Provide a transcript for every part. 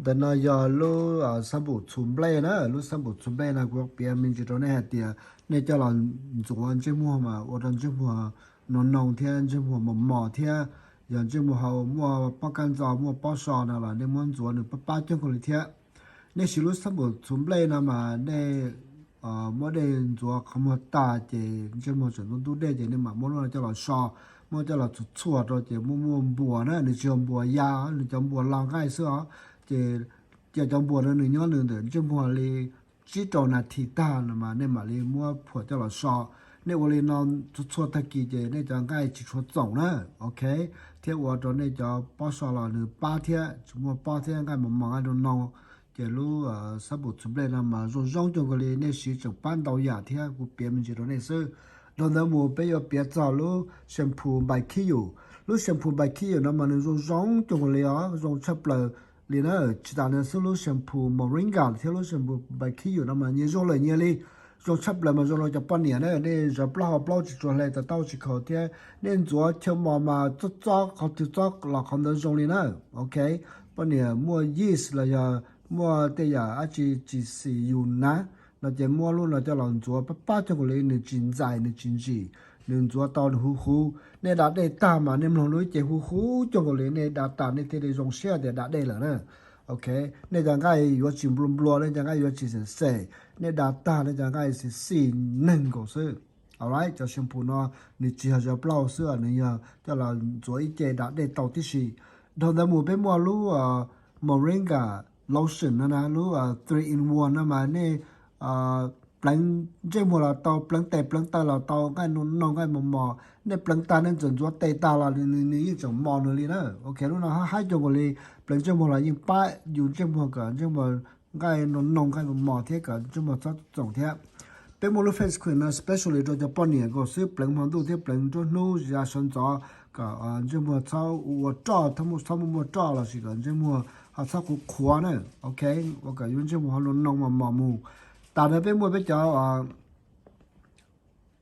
Ntawm no yog lub xab npum txhuv nplej na, lub xab npum txhuv nplej no kuv piav me ntsis rau nej hais tias nej coj los ntxuav ntsej muag mas ua rau ntsej muag noo noo thiab ntsej muag mos mos thiab. Yog ntsej muag ho muaj pob kab ntxo muaj pob so no los nej muab ntxuav nws pab pab coob kawg li thiab. Nej siv lub xab npum txhuv nplej no mas nej muab dej ntxuav qhov muag tas ces ntsej muag tseem ntub ntub dej ces nej mam muab lub no coj los so, muab coj los txhuam txhuam rau ces muaj muaj npuas na, nws tsis yog npuas ya, nws cov npuas lo nqaij xwb os. Ces cia cov npuas no nws nyob nws ntawm ntsej muag li tsib rau nas this tag no mas nej mam li muab phuam coj los so. Nej ua li no txhua txhua tag kis ces nej cov nqaij tsis tshua txoom na, ok, thiab ua rau nej cov pob so los nws pab thiab, tsis muaj pob thiab nqaij mos mos nqaij noo noo. Ces lub xab npum txhuv nplej no mas zoo zoo cuag nkaus li nej siv tseem pab ntau yam thiab, kuv piav me ntsis rau nej xwb. Dhau ntawd mus peb yuav piav txog lub shampoo npais khib yum. Lub shampoo npais khib yum no mas nws zoo zoo cuag nkaus li os, zoo tshaj plaws li na. Tsis tas ntawd xwb lub shampoo moringa thiab lub shampoo npais khib yum no mas nyias zoo lawm nyias li. Zoo tshaj plaws mas zoo rau cov poj niam na, nej zov plaub hau plaub tsis tshua hle, taws taub tsis khaus thiab nej ntxuav chaw mos mas txob txob qhov twg txob los qhov ntawd zoo li na. Ok, poj niam muaj yeast los yog muaj tej yam dab tsi tsis xis yus na, no ces muab lub no coj los ntxuav pab pab cuag nkaus li, nws tsis ntxais nws tsis ntsim, nws ntxuav tau nws huv huv. Nej da dej tag mas nej mloog lub ib ce huv huv cuag nkaus li, nej da tas nej thiaj li zoo siab tias da dej lawm na. Ok, nej cov nqaij yuav tsis nplua nplua, nej cov nqaij yuav tsis xem xem, nej da tag nej cov nqaij xim xim neeg nkaus xwb. Alright, cov shampoo no nws tsis yog zov plaub hau xwb, nws yog coj los ntxuav ib ce da dej tau tib si. Dhau ntawd mus peb muaj lub moringa lotion no na, lub three in one no mas nej pleev ntsej muag los tau, pleev tes pleev taw los tau, nqaij noo noo nqaij mos mos, nej pleev tag nej txawm ntxuav tes tag los nws yeej tseem mos nws li na. Ok, lub no haib haib cuag nkaus li, pleev ntsej muag los yeej pab yus ntsej muag kom ntsej muag nqaij noo noo nqaij mos mos thiab kom ntsej muag txhob txoom thiab. Peb muaj lub face cream no specially rau cov poj niam nkaus xwb, pleev hmo ntuj thiab pleev nruab hnub ya sawv ntxov kom ntsej muag txhob ua roj, txhob muaj muaj roj lossis kom ntsej muag ho txhob qhuav qhuav na. Ok, ua kom yus ntsej muag ho noo noo mos mos mus. Tas ntawd peb muaj peb cov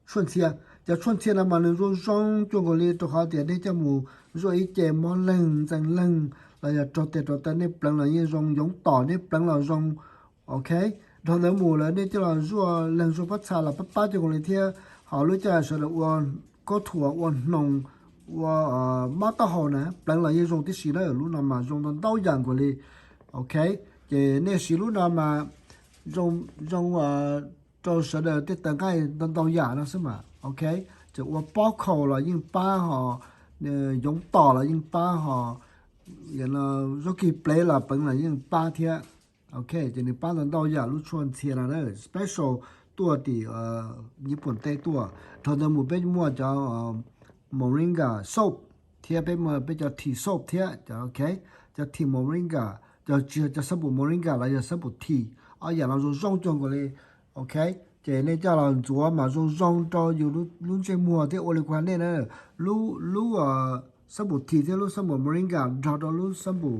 tshuaj ntxhias. Cov tshuaj ntxhias no mas nws zoo zoo cuag nkaus li rau qhov tias nej coj mus zuaj ib ce mob leeg ntxeev leeg los yog raug tes raug taw nej pleev los yeej zoo, yoov tom nej pleev los zoo. Ok, dhau ntawd mus lawm nej coj los zuaj leeg zuaj pob txha los pab pab cuag nkaus li thiab. Ho lub caij sawv daws ua kaub thuas ua hnoos ua mab taub hau na pleev los yeej zoo tib si na, lub no mas zoo ntau ntau yam nkaus li. Ok, ces nej siv lub no mas zoo rau sawv daws tej taw nqaij ntau ntau yam no xwb mas. Ok, txawm ua pob khaus los yeej pab ho, yoov tom los yeej pab ho, zaub kis plev los pleev los yeej pab thiab. Ok, ces nws pab ntau ntau yam lub tshuaj ntxhias no na, special tuaj tim Nyij Pooj teb tuaj. Dhau ntawd mus peb muaj cov moringa soap thiab peb muaj peb cov tea soap thiab. Ok, cov tea moringa, cov tsis yog cov xab npum moringa los yog xab npum tea, ob yam no zoo zoo cuag nkaus li. Ok, ces nej coj los ntxuav mas zoo zoo rau yus lub ntsej muag thiab ua li kuv hais nej na, lub lub xab npum tea thiab lub xab npum moringa nrog rau lub xab npum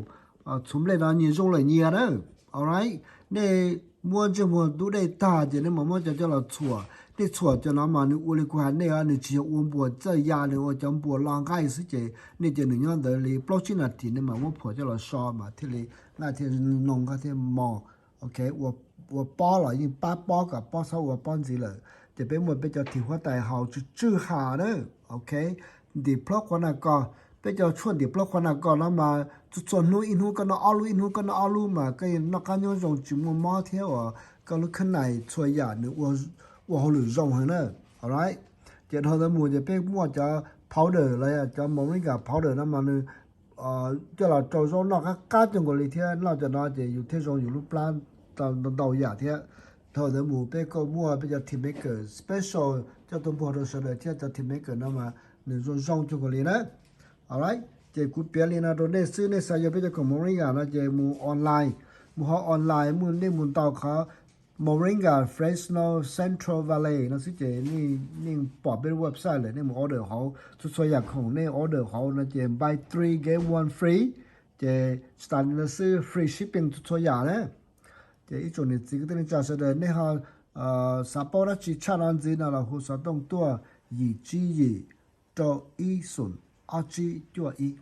txhuv nplej no nyias zoo lawm nyias na. Alright, nej muab ntsej muag ntub dej tag ces nej mam muab cov coj los txhuam. Nej txhuam cov no mas nws ua li kuv hais nej, nws tsis yog ua npuas txawj ya, nws ua cov npuas lo nqaij xwb ces nej cia nws nyob ntawd li plaub tsib nas this nej mam muab phuam coj los so mas thiaj li nqaij thiaj noo nqaij thiaj mos. Ok, ua pob los yeej pab pob kom pob txhob ua pob ntxiv lawm. Ces peb muaj peb cov this huab tais haus tsw tswj ha na. Ok, ntim plaub qhuav nas kos. Peb cov tshuaj ntim plaub qhuav nas kos no mas txhua txhua hnub ib hnub koj noj ob lub, ib hnub koj noj ob lub mas koj noj qab nyob zoo tsis muaj mob thiab uas koj lub khab nais txhua yam nws ua hauj lwm zoo heev na. Alright, ces dhau ntawd mus ces peb muaj cov powder los yog cov moringa powder no mas nws coj los rau zaub noj qab qab cuag nkaus li thiab, noj cov no ces yus thiaj zoo yus lub plab ntau ntau yam thiab. Dhau ntawd mus peb kuj muaj peb cov tea maker special coj tuaj npuag rau sawv daws thiab, cov tea maker no mas nws zoo zoo cuag nkaus li na. Alright, ces kuv piav li no rau nej xwb, nej xav yuav peb cov khoom moringa no ces mus online, mus hauv online mus nej mus ntaus qhov Moringa Fresno Central Valley no xwb ces nej pom peb website lawm, nej mus order hauv. Txhua txhua yam khoom nej order hauv no ces buy three get one free, ces tsis tas li no xwb, free shipping txhua txhua yam na. Ces ib tsoom niam txiv kwv tij neej tsa sawv daws nej ho xav paub dab tsi tshaj no ntxiv no los hu xov tooj tuaj yim tsib yim rau ib xoom ob tsib cuaj ib.